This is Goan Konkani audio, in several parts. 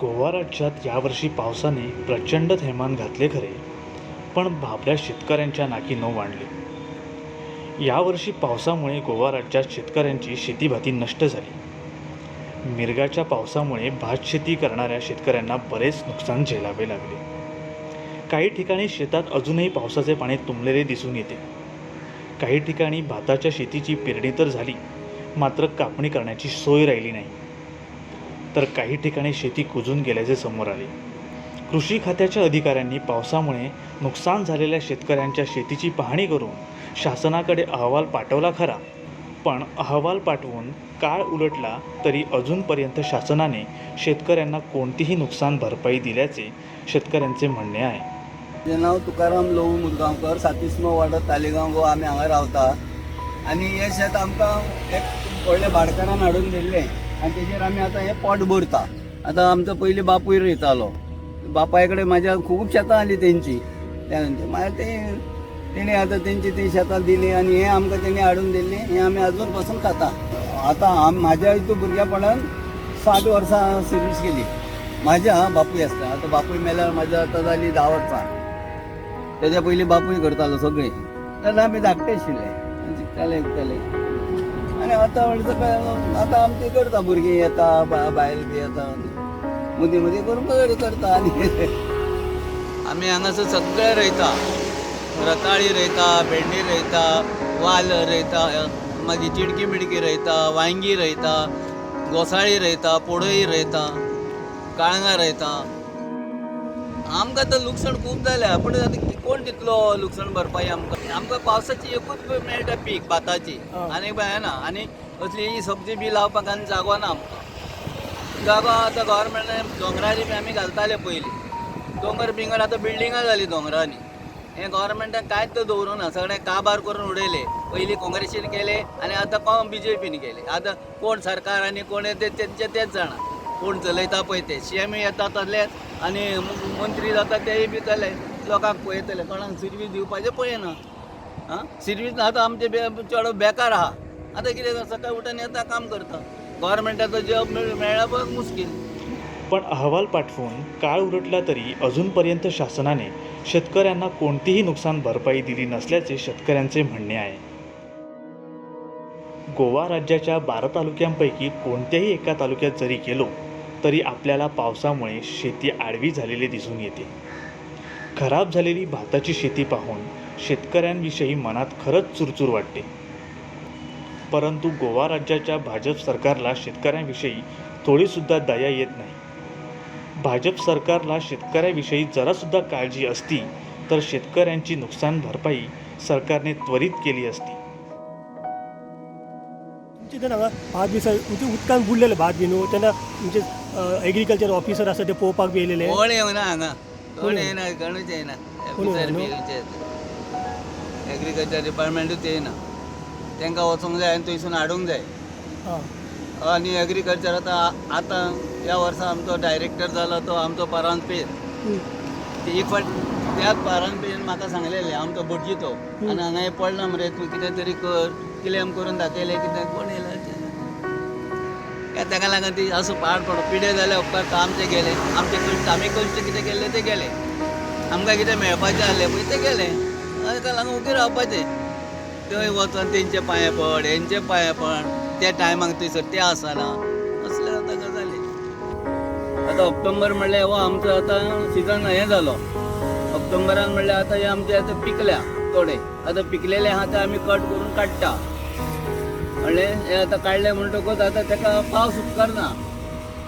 गोवा राज्यात यावर्षी पावसाने प्रचंड थैमान घातले खरे, पण भाबड्या शेतकऱ्यांच्या नाकी नऊ आणले. यावर्षी पावसामुळे गोवा राज्यात शेतकऱ्यांची शेतीभाती नष्ट झाली. मिरगाच्या पावसामुळे भातशेती करणाऱ्या शेतकऱ्यांना बरेच नुकसान झेलावे लागले. काही ठिकाणी शेतात अजूनही पावसाचे पाणी तुंबलेले दिसून येते. काही ठिकाणी भाताच्या शेतीची पेरणी तर झाली, मात्र कापणी करण्याची सोय राहिली नाही. तर काही ठिकाणी शेती कुजून गेल्याचे समोर आले. कृषी खात्याच्या अधिकाऱ्यांनी पावसामुळे नुकसान झालेल्या शेतकऱ्यांच्या शेतीची पाहणी करून शासनाकडे अहवाल पाठवला खरा, पण अहवाल पाठवून काळ उलटला तरी अजूनपर्यंत शासनाने शेतकऱ्यांना कोणतीही नुकसान भरपाई दिल्याचे शेतकऱ्यांचे म्हणणे आहे. म्हजें नांव तुकाराम लहू मुदगांवकर, सातिसमो वाडो, तालिगांव गोवा. आमी हांगा रावता आनी हें शेत आमकां एक व्हडल्या भाडकारान हाडून दिल्लें आनी तेजेर आमी आतां हें पोट भरता. आतां आमचो पयलीं बापूय रोयतालो. बापाय कडेन म्हाज्या खूब शेतां आसलीं तेंची. मागीर ते तेणी आतां तेंची ती शेतां दिलीं आनी हें आमकां तेणी हाडून दिल्लीं, हें आमी अजून पासून खाता. आतां म्हाज्या हितून भुरगेपणान 60 वर्सां सर्वीस केली म्हाज्या. बापूय आसता. आतां बापूय मेल्यार म्हाज्या आतां जालीं 10 वर्सां. तेज्या पयलीं बापूय करतालो सगळें. तेन्ना आमी धाकटे आशिल्ले आनी शिकताले विकताले. आनी आतां म्हणटा आतां आमची करता, भुरगीं येता, बायल बी येता, मदीं मदीं करून करता. आनी आमी हांगासर सगळें रोयता. रताळी रोयता, भेंडी रोयता, वाल रोयता, मागीर चिडकी मिडकी रोयता, वांयगी रोयता, घोसाळी रोयता, पोडोई रोयता, काळंगां रोयता. आमकां तर लुकसाण खूब जाल्या, पूण आतां कोण दितलो लुकसाण भरपाई आमकां? आमकां पावसाची एकूच मेळटा पीक भाताची, आनी ना. आनी असली सब्जी बी लावपाक आनी जागो ना आमकां. जागो आतां गव्हर्मेंटान दोंगरांनी बी आमी घालताले पयलीं. दोंगर बिंगर आतां बिल्डिंगां जालीं दोंगरांनी. हें गव्हर्मेंटान कांयच दवरूं ना, सगळें काबार करून उडयलें. पयलीं काँग्रेसीन केलें आनी आतां कोण बीजेपीन केलें. आतां कोण सरकार आनी कोण ते तेंचे तेच जाणा. कोण चलयता पळय ते सीएमूय येता तसलेच आनी मंत्री जाता तेय बी तसले. लोकांक पळयतले, कोणाक सिर्वीस दिवपाचें पळयना. आं, सिर्वीस आतां आमचे चेडो बेकार आहा. आतां कितें, सकाळी उठून येता, काम करता. गव्हर्मेंटाचो जॉब मेळप मुश्कील. पण अहवाल पाठवून काळ उलटला तरी अजूनपर्यंत शासनाने शेतकऱ्यांना कोणतीही नुकसान भरपाई दिली नसल्याचे शेतकऱ्यांचे म्हणणे आहे. गोवा राज्याच्या 12 तालुक्यांपैकी कोणत्याही एका तालुक्यात जरी गेलो तरी आपल्याला पावसामुळे शेती आडवी झालेली दिसून येते. खराब झालेली भाताची शेती पाहून शेतकऱ्यांविषयी मनात खरंच चुरचूर वाटते. परंतु गोवा राज्याच्या भाजप सरकारला शेतकऱ्यांविषयी थोडीसुद्धा दया येत नाही. भाजप सरकारला शेतकऱ्याविषयी जरासुद्धा काळजी असती तर शेतकऱ्यांची नुकसान भरपाई सरकारने त्वरित केली असती. तुमचे तेन्ना हांगा भात बी म्हणजे उदकान बुडलेलें भात बी न्हू, तेन्ना म्हणजे एग्रीकल्चर ऑफिसर आसा ते पळोवपाक बी येयलेले? कोण येवना हांगा, कोण येयना, कोणूच येयना. कोण येयना ऑफिसर न्हू? बी एग्रीकल्चर डिपार्टमेंटूच येयना. तांकां वचूंक जाय आनी थंयसून हाडूंक जाय. आनी एग्रीकल्चर आतां आतां ह्या वर्सा आमचो डायरेक्टर जालो तो आमचो परांजपेर. एक फावट त्याच परांजपेन म्हाका सांगलेलें, आमचो भटजी तो, आनी हांगा हें पडलां मरे, तूं कितें तरी कर. क्लेम करून दाखयलें कितें, कोण येयला ताका लागून ती असो पाड पडो पिडे जाल्या उपकार आमचे गेले. आमचे कश्ट, आमी कश्ट कितें केल्ले ते गेले. आमकां कितें मेळपाचें आसलें पळय ते गेले. ताका लागून ओगी रावपाचें. थंय वचोन तेंचे पांये पड, हेंचे पांये पड, त्या टायमाक थंयसर ते आसना. असले आतां गजाली. आतां ऑक्टोबर म्हणल्यार हो आमचो आतां सिजन हें जालो. ऑक्टोबरान म्हणल्यार आतां हे आमचे आतां पिकल्या थोडे. आतां पिकलेले आहा ते आमी कट करून काडटा. म्हणलें हे आतां काडले म्हणटकूच आतां ताका पावस उपकारना.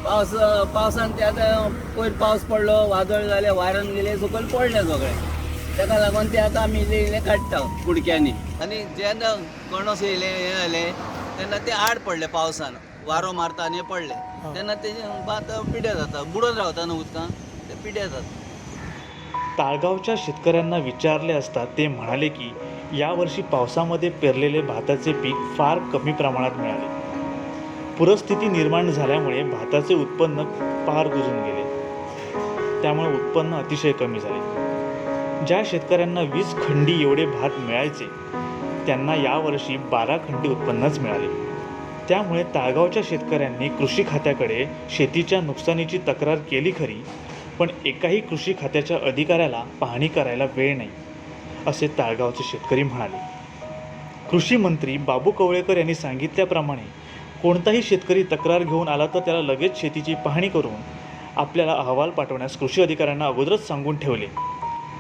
पावस पावसान ते आतां पयर पावस पडलो, वादळ जालें, वाऱ्यान गेलें, सकयल पडलें सगळें. ताका लागून ते आतां आमी इल्लें इल्लें काडटा कुडक्यांनी. आनी जेन्ना कणस येयलें, हें जालें तेन्ना ते आड पडले. पावसान वारो मारता आनी पडले तेन्ना तेजें भात पिड्यार जाता. बुडोन रावता न्हू उदकान, ते पिड्यार जाता. ताळगावच्या शेतकऱ्यांना विचारले असता ते म्हणाले की यावर्षी पावसामध्ये पेरलेले भाताचे पीक फार कमी प्रमाणात मिळाले. पूरस्थिती निर्माण झाल्यामुळे भाताचे उत्पन्न पार कुजून गेले. त्यामुळे उत्पन्न अतिशय कमी झाले. ज्या शेतकऱ्यांना 20 खंडी एवढे भात मिळायचे त्यांना यावर्षी 12 खंडी उत्पन्नच मिळाले. त्यामुळे ताळगावच्या शेतकऱ्यांनी कृषी खात्याकडे शेतीच्या नुकसानीची तक्रार केली खरी, पण एकाही कृषी खात्याच्या अधिकाऱ्याला पाहणी करायला वेळ नाही, असे ताळगावचे शेतकरी म्हणाले. कृषी मंत्री बाबू कवळेकर यांनी सांगितल्याप्रमाणे कोणताही शेतकरी तक्रार घेऊन आला तर त्याला लगेच शेतीची पाहणी करून आपल्याला अहवाल पाठवण्यास कृषी अधिकाऱ्यांना अगोदरच सांगून ठेवले.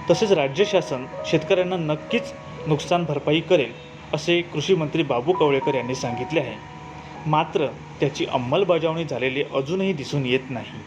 तसेच राज्य शासन शेतकऱ्यांना नक्कीच नुकसान भरपाई करेल, असे कृषी मंत्री बाबू कवळेकर यांनी सांगितले आहे. मात्र त्याची अंमलबजावणी झालेली अजूनही दिसून येत नाही.